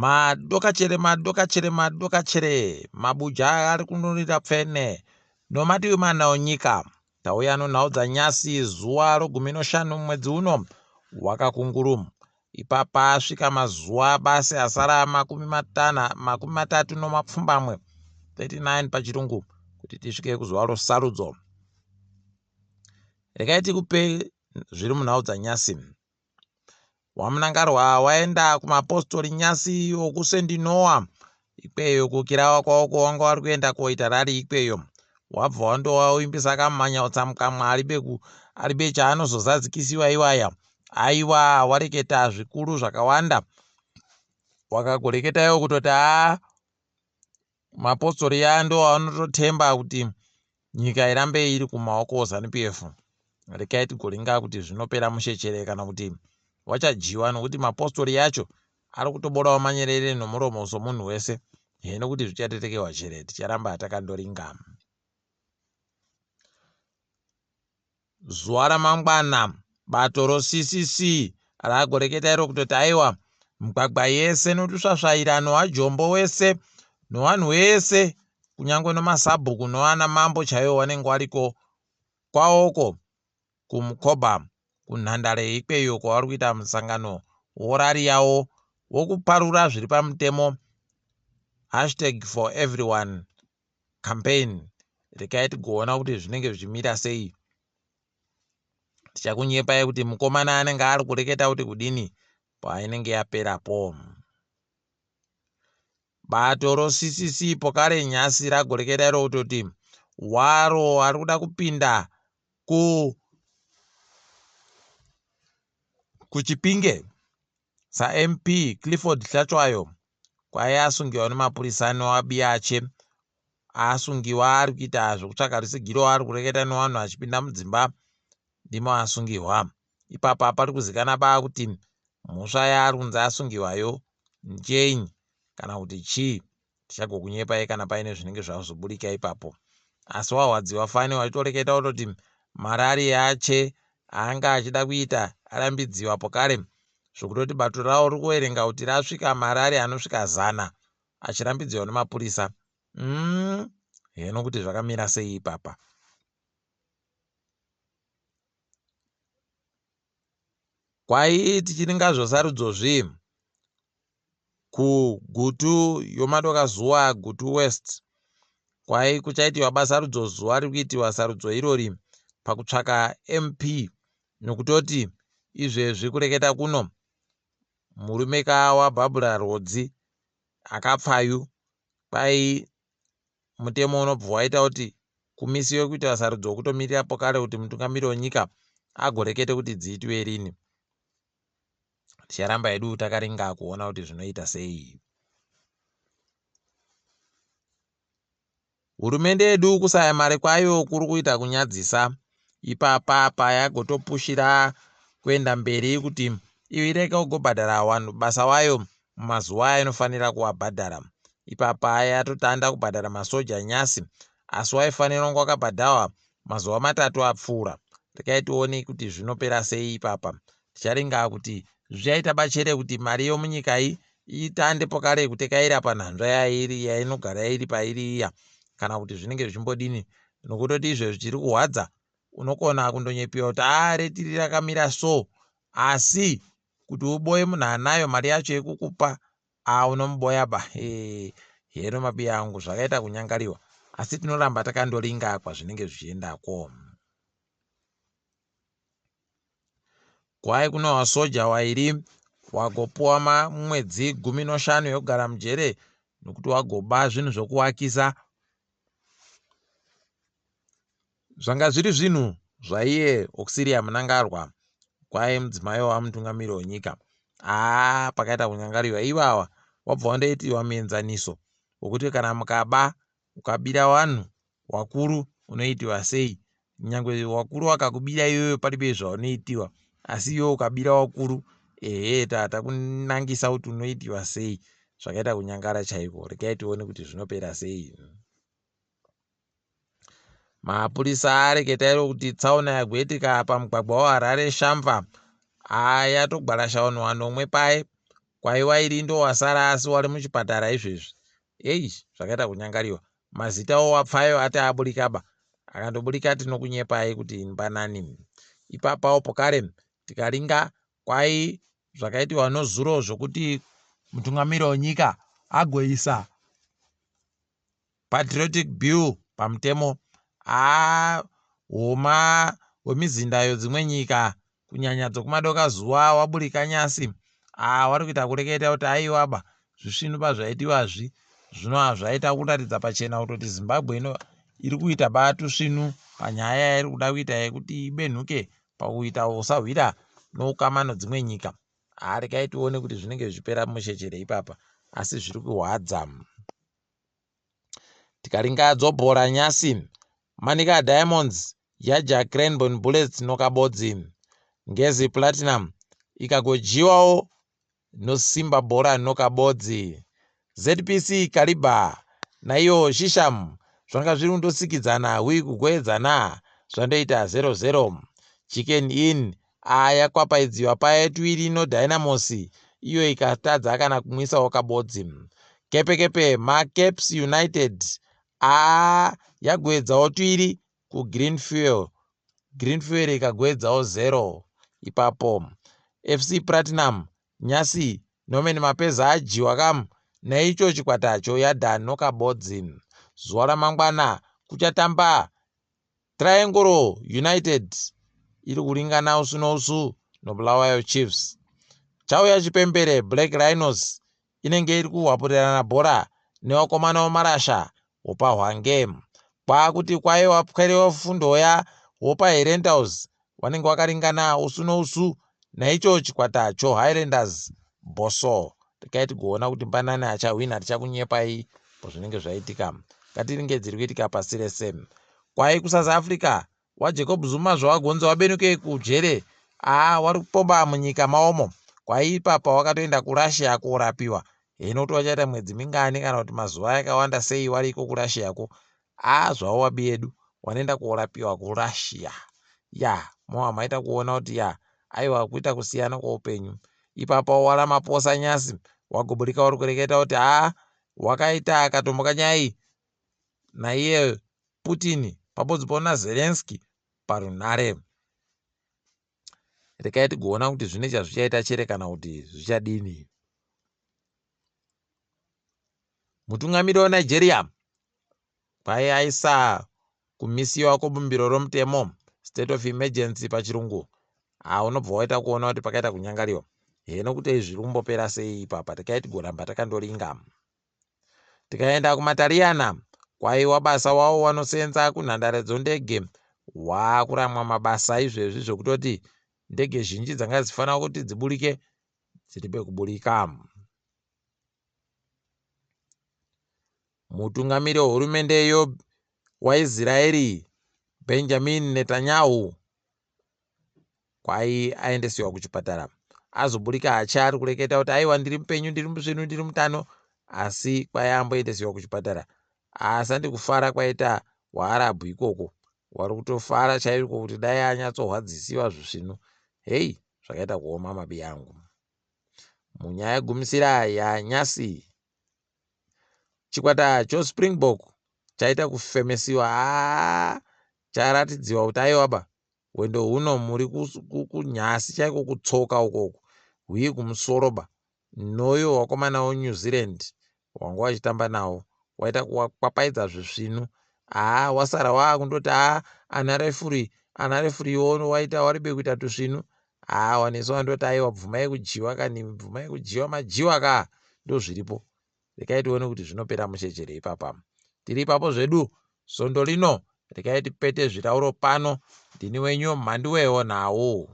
Madokachere madokachere madokachere mabuja ari kunorira pfene nomativi mana onyika. Tauya nonhau dzanyasi zuva rogumi noshanu mwedzi uno wakakunguru. Ipapa asvika mazuva basi asara makumi matana makumi matatu nomapfumbamwe 39 pachirungu kuti tisvike kuzuva rosarudzo. Regai tikupe zviri munhau dzanyasi. WaMnangarwa waenda kumapostori nyasi okusendinowa ikweyo kukirawa kwavo kwavanga vari kuenda koita rari ikweyo wabva wandowaimbisa kamanyautsa mukamwa aribe chaanozozadzikisiwa iwaya aiwa wareketa zvikuru zvakawanda wakagoreketa iwo kutoti haa Mapostori aya ndoavanototemba kuti nyika irambe iri kumaoko Zanu PF. Rekai tigoringa kuti zvinopera mushe chere kana kuti wachadyiwa nokuti mapostori yacho ari kutoborawo manyerere nomuromo somunhu wese. Heno kuti zvichatetekewa chere ticharamba takandoringa. Zuva ramangwana bato roCCC ragoreketa iro kutoti aiwa migwagwa yese notusvasvaira nohwajombo wese nowanhu wese kunyange nomasabhuku noana mambo chaiwo wanenge wariko kwawoko kuMkoba kunhandare ikweyo kwavari kuita musangano worari yawo wokuparura zviri pamutemo hashtag for everyone campaign regai tigoona kuti zvinenge zvichimira sei tichakunyepai kuti mukomana anenge ari kureketa kuti kudini painenge yaperapo bato roccc pokare nyasi ragoreketa iro kutoti waro ari kuda kupinda ku kuchipinge SaMP Clifford Hlatshwayo kwaive asungiwa nemapurisa newabiyache asungiwa ari kuita zvekutsvaga rutsigiro ari kureketa nevanhu achipinda mudzimba ndimo asungiwa ipapa pari kuzikana baa kuti mhosva yaari kunzi asungiwayo njenyi kana kuti chii tichagokunyepai kana paine zvinenge zvazoburika ipapo asi wahwadziwa fani wachitoreketa wototi marari ache aanga achida kuita arambidziwa pokare zvokutoti bato rawo riri kuverenga kuti rasvika marari anosvika zana achirambidziwa nemapurisa mm, heno kuti zvakamira sei ipapa kwai tichiringa zvosarudzo zvii kuGutu yomadokazuva, Gutu West, kwai kuchaitiwa basarudzo zuva riri kuitiwa sarudzo irori pakutsvaka MP nokutoti izvezvi kureketa kuno murume ka waBarbra Rwodzi akapfayu kwai mutemo unobva waita kuti kumisiwe kuitiwa sarudzo kutomirira pokare kuti mutungamiri wenyika agorekete kuti dziitiwe rini. Ticharamba hedu takaringa kuona kuti zvinoita sei. Hurumende yedu kusaya mari kwayo kuri kuita kunyadzisa ipapa payagotopushira kuenda mberi kuti ireke kugobhadhara vanhu basa wayo mumazuva ainofanira kuwabhadhara. Ipapa yatotanda kubhadhara masoja nyasi asi waifanira kunge wakabhadhawa mazuva matatu apfuura. Rekai tione kuti zvinopera sei ipapa. Ticharinga kuti zvichaita bachere kuti mari yomunyika iyi itande pokare kutekaira panhanzva yairi yainogara iri pairi iya kana kuti zvinenge zvichimbodini nokutoti izvezvi chiri kuhwadza unokona kundonyepiwa kuti aa retiri rakamira so asi kuti uboye munhu anayo mari yacho yekukupa aa unomuboya ba hee hero mabiya angu zvakaita kunyangariwa asi tinoramba takandoringa kwazvinenge zvichiendako Kwai kune wasoja wairi wagopuwa mwedzi gumi noshanu yekugara mujere nokuti wagoba zvinhu zvokuwakisa. Zvanga zviri zvinhu zvaiye Auxilia Mnangagwa kwai mudzimai wamutungamiri wenyika. Haa pakaita kunyangariwa ivava wabva wandoitiwa muenzaniso wekuti kana mukaba ukabira vanhu wakuru unoitiwa sei nyangwe wakuru wakakubira iyoyo paribe zvaunoitiwa asi iwe ukabira wakuru ehe takunangisa kuti unoitiwa sei zvakaita kunyangara chaiko regai tione kuti zvinopera sei mapurisa areketa iro kuti tsaona yagoitika pamugwagwa weharare shamva aya togwarasha vanhu vanomwe paye Kwaiwa iri ndowasara asi wari muchipatara izvezvi. Eish zvakaita kunyangariwa. Mazita owapfayo ati aburikaba. Akandoburika tinokunyepai kuti mbanani. Ipapawo pokare tikaringa kwai zvakaitiwa nozuro zvokuti mutungamiri wenyika agoisa Patriotic Bill pamutemo. Haa homa hwemizinda yodzimwe nyika kunyanya dzokumadoka zuva waburika nyasi. Haa wari kuita kureketa kuti aiwaba zvisvinu pazvaitiwazvi zvino zvaita kuratidza pachena kutoti Zimbabwe ino iri kuita batusvinu panyaya yairi kuda kuita yekuti ibenhuke pakuita usahwira noukama nodzimwe nyika. Haa regai tione kuti zvinenge zvichipera mushechere ipapa asi zviri kuhwadza. Tikaringa dzobhora nyasi Manica Diamonds yaja Cranborne Bullets nokabodzi. Ngezi Platinum ikagojiwawo noSimba Bhora nokabodzi. ZPC Kariba naiyo Shisham zvanga zviri kundosikidzana hui kugoedzana zvandoita 0-0. Chicken Inn A yakwapaidziwa paye tuiri noDynamos iyo ikatadza kana kumwisawo kabodzi. Kepekepe maCaps United A yagoedzawo tuiri kuGreen Fuel, Green Fuel ikagoedzawo zero ipapo. FC Platinum nyasi Norman Mapeza adyiwa kam naicho chikwata choYadah nokabodzi. Zuva ramangwana kuchatamba Triangle United iri kuringana usu nousu noBulawayo Chiefs. Chauya chipembere Black Rhinos inenge iri kuhwapurirana bhora nevakomana vemarasha wopa Hwange. Kwakuti kwaiwa pwere wefundoya wopa Herentals wanenge wakaringana usu nousu naicho chikwata choHighlanders Bosso. Regai tigoona kuti mbanani achahwina tichakunyepai zvinenge zvaitika. Ngatiringe dziri kuitika pasi rese. Kwai kuSouth Africa waJacob Zuma zvawagonzi wabenuke kujere aa wari kupomba munyika maomo. Kwai ipapa wakatoenda kuRussia korapiwa. Hino kuti wachaita mwedzi mingani kana kuti mazuva yakawanda sei wariko kuRussia ko. Aa zvawo wabi yedu wanoenda korapiwa kuRussia. Ya mowa maita kuona kuti ya aiwa kuita kusiyana kwoupenyu. Ipapa waRamaphosa nyasi wagoburika uri kureketa kuti haa wakaita akatomboka nyai naiye Putin pabodzi pona Zelensky parunhare. Rekai tigoona kuti zvine chazvichaita chere kana kuti zvichadini. Mutungamiri weNigeria kwai aisa kumisiwa kwebumbiro romutemo state of emergency pachirungu ha unobva waita kuona kuti pakaita kunyangariwa heno kuti zviri kumbopera sei ipapa rekai tigoramba takandoringa. Tikaenda kumaTariyana kwaiwa basa wawo wanosenza kunhandare dzondege waakuramwa mabasa izvezvi zvekutoti ndege zhinji dzanga dzifanira kuti dziburike dziribe kuburika. Mutungamiri wehurumende waIsraeri Benjamin Netanyahu kwai aendesiwa kuchipatara azoburika hacha ari kureketa kuti aiwa ndiri mupenyu ndiri musvinu ndiri mutano asi kwai amboendesiwa kuchipatara asandi kufara kwaita waarabhu ikoko wari kutofara chaiko kuti dai anyatsohwadzisiwa zvisvinu hei zvakaita kuoma mabi angu munyaya gumisira yanyasi chikwata choSpringbok chaita kufemesiwa haa charatidziwa kuti aiwa ba hwendo huno muri kunyasi chaiko kutsoka ukoko huye kumusoro ba noyo wakomana weNew Zealand wanga wachitamba nawo waita kuwakwapaidza zvisvinu haa wasara waakundoti haa ana refuri ana refuri iwono waita waribe kuita tusvinu haa wanesu wandoti aiwa bvumai kudyiwa kani bvumai kudyiwa madyiwa ka ndozviripo rekai tione kuti zvinopera muchechere ipapa tiri ipapo zvedu svondo rino rekai tipete zvitauro pano ndini wenyu mhanduwewo nhau.